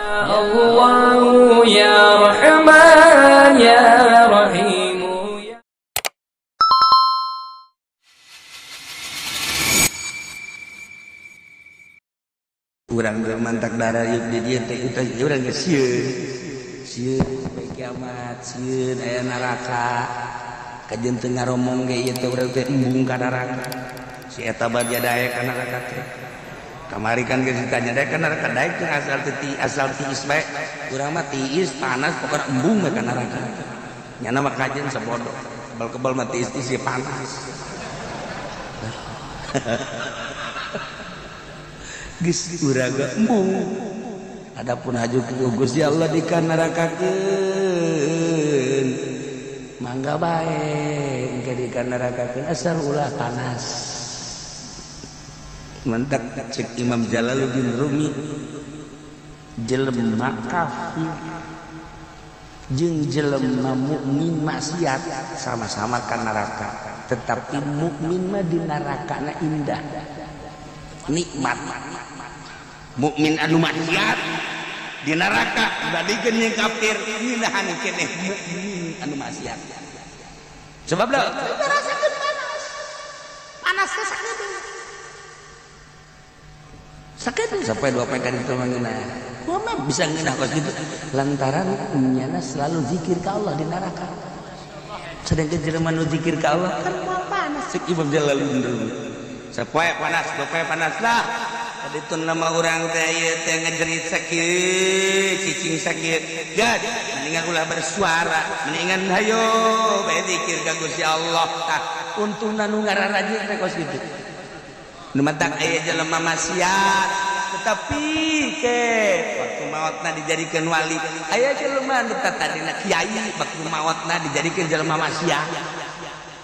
Allah ya Rahman ya Rahim. Urang mantak darah yuk di dieu teh urang geus sieun. Sieun sampai kiamat, sieun aya neraka. Kajeun teu ngaromong ge ieu teh urang teh embung ka neraka. Si eta baja daek ka neraka teh. Kamari kan geus ditanya daek ka neraka daek teh asal teh asal tiis bae. Urang mah tiis panas pokona embung we ka neraka. Nyana mah kajeun sabodo. Kebal-kebal mah tiis-tiis ge panas. Geus urang embung. Adapun haju ku Gusti Allah dikanarakakeun. Mangga bae engke dikanarakakeun asal ulah panas. Mantak cek Imam Jalaluddin Rumi jelema kafir jeung jelema mukmin maksiat sama-sama ka neraka, tetapi mukmin mah di nerakana indah. Nikmat. Mukmin anu maksiat di neraka dibandingkeun jeung kafir ngeunahan keneh mukmin anu maksiat. Sebab da ngarasakeun panas. Panas teh sakedeung. Sakedeung sampai dua poe ka ditu mah ngeunah. Kumaha bisa ngeunah kos kitu? Lantaran nyana selalu zikir ka Allah di neraka. Sedangkan jelema nu zikir ka Allah kan moal panas. Cek Imam Jalaluddin Rumi. Sapoe panas, dua poe panas lah. Tadi tun nama orang teh ieu teh ngejerit sakit, cicing sakit. Gad, mendingan ulah bersuara, mendingan hayo bae zikir ka Gusti Allah. Tah, untungna nu ngararaji teh kos kitu. Nu matak aya jelema maksiat, tetapi ke waktu maotna dijadikeun wali. Aya jelema nu tadina kiai, waktu maotna dijadikeun jelema maksiat.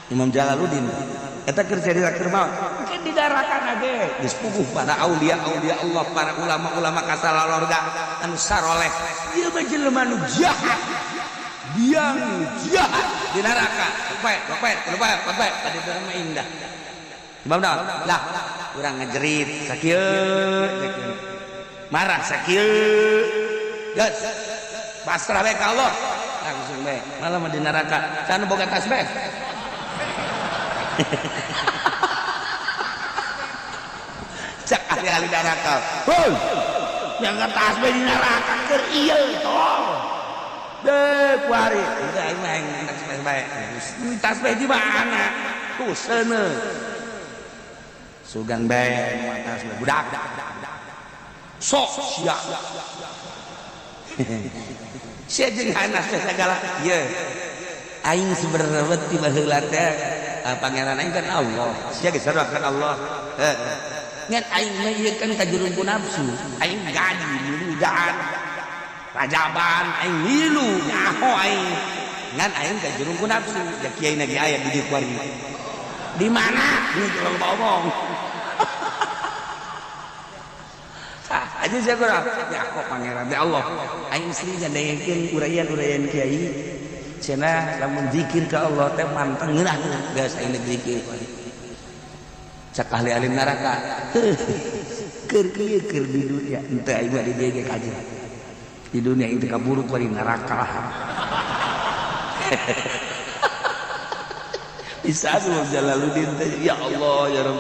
Imam Jalaluddin eta keur carita keur maot mungkin didarakan ge geus puguh para aulia aulia Allah, para ulama-ulama kasalalorga anu saroleh. Ieu mah jelema nu jahat, biang jahat di neraka. Bae bae bae bae tadi mah indah. Sebab naon? Lah urang ngejerit sakieu, marah sakieu, geus pasrah bae ka Allah langsung bae malah mah di neraka can boga tasbih. Cak ahli-ahli neraka. Hoi, yang tasbih di neraka keur ieu tol. Deh kuari, udah aing mah aing tasbih bae. Tasbih di mana? Tuh seuneu. Sugan bae nu tasbih budak. Sok sia. Sia jeung hanas teh sagala. Ieu. Aing sebenarnya ti baheula teh pangeran aing kan Allah. Sia geus sarua kan Allah. Heeh. Ngan aing mah ieu kan kajurung ku nafsu. Aing gaji miludan. Rajaban aing milu nyaho aing. Ngan aing kajurung ku nafsu. Ya kiai na ge aya di dieu kuari. Di mana? Di kalau omong. Tah, aja sia kurang. Nyaho pangeran teh Allah. Aing sering ngadengkeun uraian-uraian kiai. Cenah lamun zikir ka Allah teh manteng ngeunah geus aing zikir. Cak ahli-ahli neraka. Keur kieu keur di dunia henteu aing mah di dieu ge kaji. Di dunia itu kaburu ku di neraka. Bisa Imam Jalaluddin teh ya Allah ya Rabb.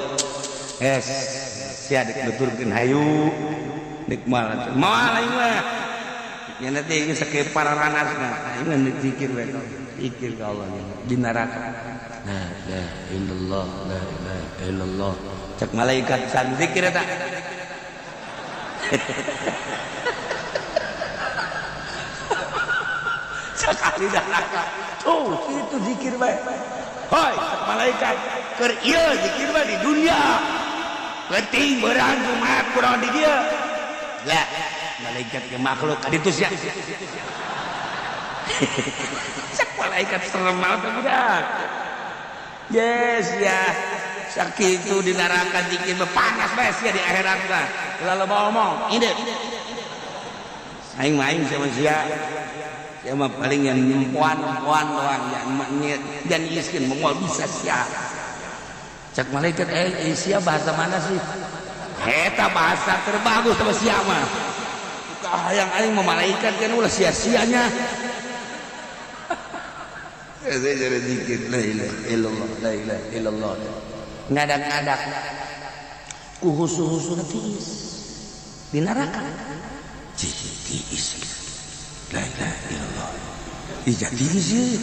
Es sia dek nuturkeun hayu nek moal moal aing mah. Nya teh geus sakieu pararanasna aing mah zikir we zikir ka Allah di neraka. La ilaha illallah, la ilaha illallah. Cek malaikat san zikir eta. Cek ahli neraka. Tuh, itu zikir bae. Hoi, cek malaikat keur ieu zikir bae di dunia. Penting beurang kumaha kurang di dieu. Lah, malaikat ke makhluk kaditu sia. Cek malaikat serem banget budak. Yes ya, sakitu di neraka zikir panas bae sia di akhirat mah. Ulah loba omong, ide. Aing mah aing sama sia. Sia mah paling yang nyempoan-empoan doang, yang dan iskeun moal bisa sia. Cek malaikat sia bahasa mana sih? Eta bahasa terbagus sama sia mah. Ah yang aing mah malaikat kan ulah sia-sianya. Saya jadi zikir la ilaha illallah la ilaha illallah. Ngadak-ngadak ku husu-husu tiis di neraka. Tiis. La ilaha illallah. Ih tiis.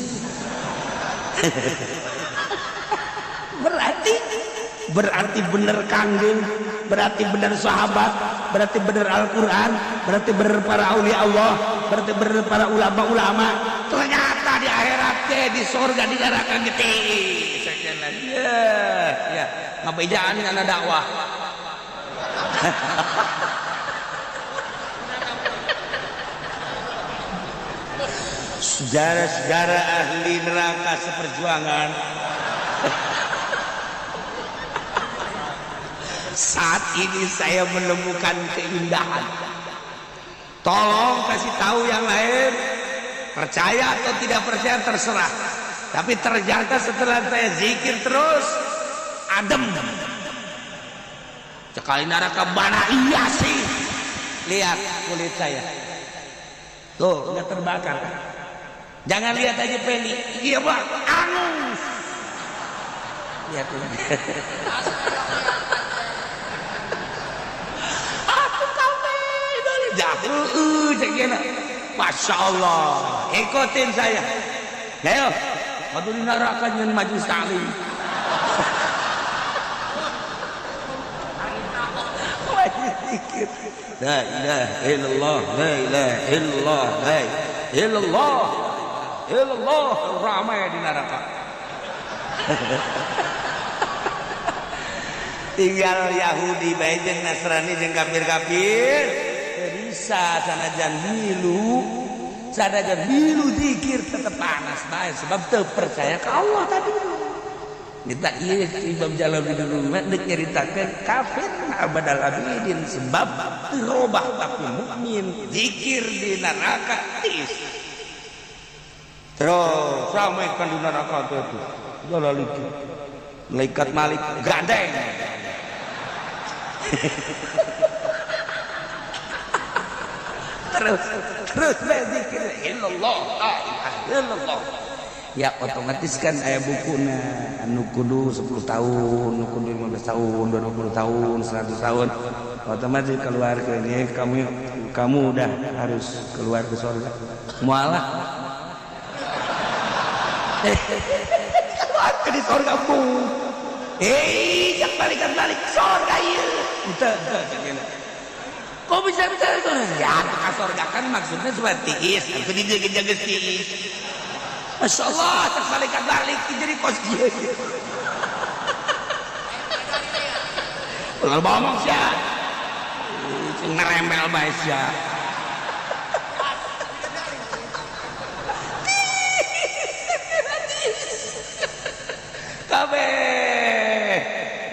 Berarti bener Kangjeng, berarti bener sahabat, berarti bener Al-Quran, berarti bener para aulia Allah, berarti bener para ulama-ulama. Ternyata di akhirat di surga di neraka gitu. Ya, ya, ngabejaan karena dakwah. Saudara-saudara ahli neraka seperjuangan. Saat ini saya menemukan keindahan. Tolong kasih tahu yang lain, percaya atau tidak percaya terserah. Tapi ternyata setelah saya zikir terus, adem. Sekali neraka mana iya sih. Lihat kulit saya. Tuh, nggak terbakar. Jangan lihat aja Penny. Iya Pak, angus. Lihat ini. Masya Allah, ikutin saya. Ayo, waktu di neraka nyen majelis taklim. Majelis zikir. La ilaha illallah, la ilaha illallah, la ilaha illallah, illallah, ramai di neraka. Tinggal Yahudi bae jeung Nasrani jeung kafir-kafir. Bisa sanajan milu, sanajan milu zikir tetep panas bae sebab teu percaya ka Allah tadi. Kita ieu Imam Jalaluddin Rumi deuk nyaritakeun kafir abadal abidin sebab teu robah tapi mukmin zikir di neraka tis. Terus ramai kan di neraka teh tuh. Jalaluddin malaikat Malik gandeng. Terus terus berzikir illallah la ilaha illallah. Ya otomatis kan aya bukuna anu kudu 10 tahun, anu kudu 15 tahun, 20 tahun, 100 tahun. Otomatis keluar ke ini kamu udah harus keluar ke surga. Mualah. Keluar ke di surga bu. Jangan balik surga ieu. Teu teu. Kok bisa bicara itu? Ya, ke surga kan maksudnya supaya tiis, atau dijaga-jaga tiis. Masya Allah, terbalik-balik jadi kos dia. Ulah ngomong sih, ngerembel bae sia. Kabeh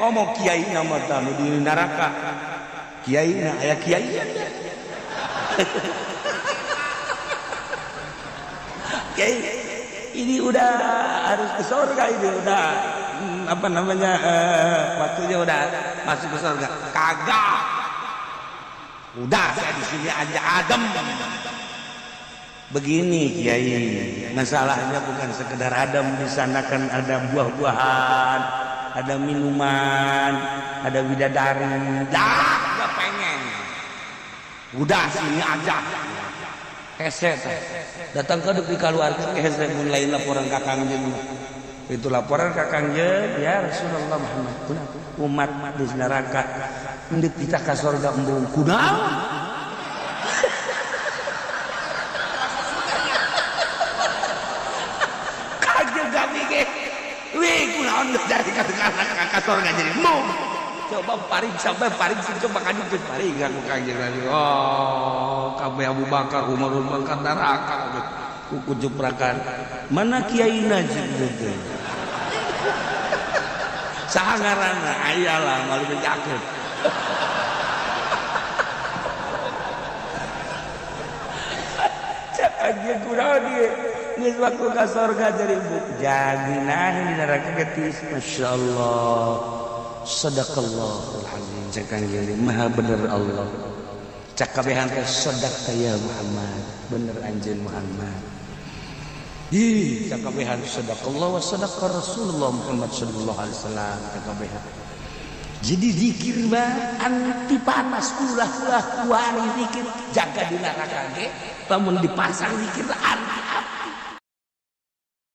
ngomong kiai nama tanu di neraka. Kiai na aya kiai. Kiai ini udah harus ke surga, ini udah apa namanya waktunya udah masuk ke surga. Kagak. Udah saya di sini aja adem. Begini kiai, masalahnya bukan sekedar adem, di sana kan ada buah-buahan, ada minuman, ada bidadari. Dah, gak pengen. Udah sini aja. Hese datang ke di keluarga hese mun lain laporan ka Kangjeng. Itu laporan ka Kangjeng, ya Rasulullah Muhammad, umat di neraka endek kita ka surga embung kunaon? Kangjeng kami ge wih kunaon dari ka surga jadi embung. Coba paring sampai paring coba kan itu paring kan Kangjeng lagi. Oh, kabeh Abu Bakar, Umar, Utsman kan neraka kuku jeprakan. Mana kiai najib gitu. Saha ngaranna aya lah malu bejakeun. Cek aja kunaon ieu. Geus waktu ka surga jadi jangan di neraka getis. Masyaallah. Sadaqallahul azim. Cek Kangjeng maha bener Allah. Cak kabehan teh sadaqta ya Muhammad, bener anjeun Muhammad. Ih, cak kabehan sadaqallah wa sadaqa Rasulullah Muhammad sallallahu alaihi wasallam cak kabehan. Jadi zikir mah anti panas, ulah-ulah kuari zikir jaga di neraka ge lamun dipasang zikir anti